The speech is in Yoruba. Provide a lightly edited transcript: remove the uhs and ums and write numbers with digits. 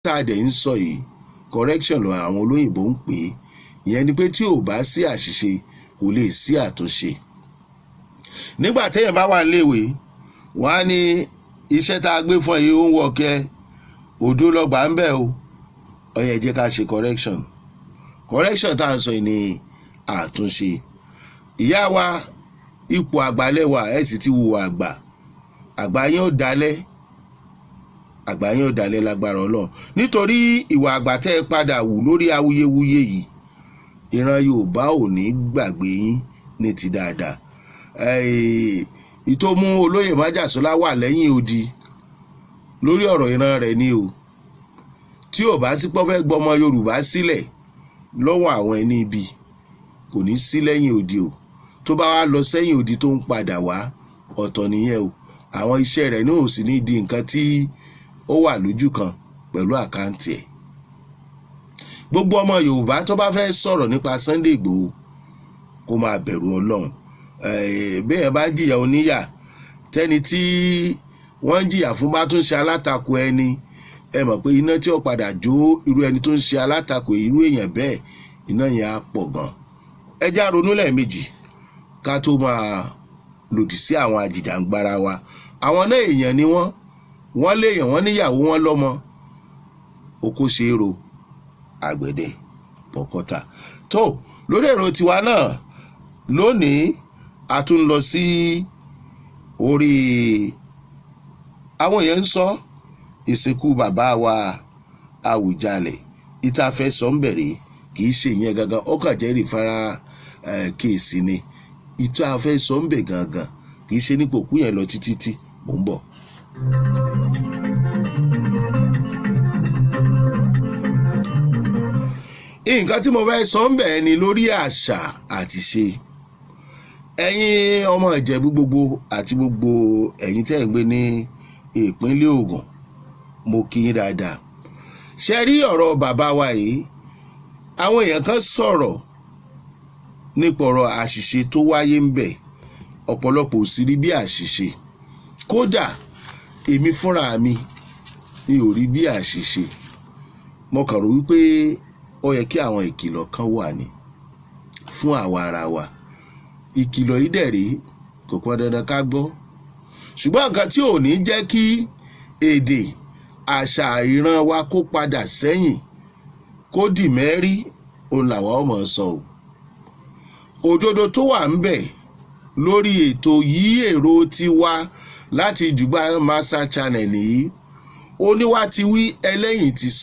Tá a dẹ̀ ń sọ yìí, correction lọ àwọn olóyìnbó ń pè é. Ìyẹn ni pé tí ò bá sí àṣìṣe, kò lè sí àtúnṣe. Nígbà téèyàn bá wà níléèwé, wọ́n á ní iṣẹ́ tá a gbé fún ẹ yìí, ó ń wọ̀ kẹ́ òdo lọ́gbà ń bẹ̀ o. Ó yẹ jẹ́ ká ṣe correction. Correction tá à ń sọ yìí ni àtúnṣe. Ìyá wa, ipò àgbàlẹ́wà, ẹ̀ sì ti wùwà àgbà. Àgbà yín ó dalẹ̀, àgbà yín ó dalẹ̀ lágbára Ọlọ́run, nítorí ìwà àgbà tẹ́ ẹ padà wù lórí awuyewuye yìí, ìran Yorùbá ò ní gbàgbé yín ní ti dáadáa. Ìtòmú olóyè májàsọ́lá wà lẹ́yìn odi lórí ọ̀rọ̀ ìran rẹ̀ ni o. Tí ò bá sí pọ́ fẹ́ gbọmọ Yorùbá sílẹ̀ lọ́wọ́ àwọn ẹni ibi, kò ní sí lẹ́yìn odi o. Tó bá wá lọ sẹ́yìn odi, tó ń padà wá, ọ̀tọ̀ nìyẹn o. Àwọn iṣẹ́ rẹ̀ ní ò sì ní di nǹkan tí ó wà lójú kan pẹ̀lú account ẹ̀. Gbogbo ọmọ Yorùbá tó bá fẹ́ sọ̀rọ̀ nípa Sunday Igboho, kó máa bẹ̀rù Ọlọ́run. Bẹ́ẹ̀ bá jìyà oníyà, tẹ́ni tí wọ́n ń jìyà fún bá tún ṣe alátakò ẹni, ẹ mọ̀ pé iná tí ó padà jó irú ẹni tó ń ṣe alátakò irú èèyàn bẹ́ẹ̀, iná yẹn á pọ̀ gan. Ẹ já ronú lẹ́ẹ̀mejì ká tó máa lòdì sí àwọn àjìjàǹgbara wa. Àwọn náà, èèyàn ni wọ́n. Wọ́n léèyàn, wọ́n níyàwó, wọ́n lọ́mọ. Oko ṣe é ro, àgbẹ̀dẹ bọ̀kọ́tà tó lórí èrò tiwa náà. Lónìí, a tún lọ sí orí àwọn èèyàn ń sọ ìsìnkú bàbá wa Àwùjalẹ̀. Ìtafẹ́ sọ ń bẹ̀rẹ̀, kì í ṣe ìyẹn gangan, ó kàn jẹ́ referral case ni. Ìtafẹ́ sọ ń bẹ̀ gangan kì í ṣe nípò kú yẹn lọ títí tí mò ń bọ̀. Nǹkan tí mo fẹ́ sọ ń bẹ̀ ni lórí àṣà àti ṣe. Ẹ̀yin ọmọ Ìjẹ̀bú gbogbo àti gbogbo ẹ̀yin tẹ́ ẹ̀ ń gbé ní ìpínlẹ̀ Ògùn, mo kí yín dáadáa. Ṣe rí ọ̀rọ̀ bàbá wa yìí, àwọn èèyàn kan sọ̀rọ̀ nípa ọ̀rọ̀ àṣìṣe tó wáyé ń bẹ̀. Ọ̀pọ̀lọpọ̀ ò sì rí bí àṣìṣe. Kódà èmi fúnra mi, mi ò rí bí àṣìṣe. Mo kàn rò wípé ó yẹ kí àwọn ìkìlọ̀ kan wà ní fún àwa ara wa. Ìkìlọ̀ yìí dẹ̀ rí, kò pọn dandan ká gbọ́, ṣùgbọ́n nǹkan tí ò ní jẹ́ kí èdè, àṣà, ìran wa kó padà sẹ́yìn, kó dì mẹ́rí, òun làwa ọmọ sọ o. Òdodo tó wà ń bẹ̀ lórí ètò yìí, èrò tiwa láti Jùgbà Master Channel nìyí. Oníwà ti wí, ẹlẹ́yìn ti sọ.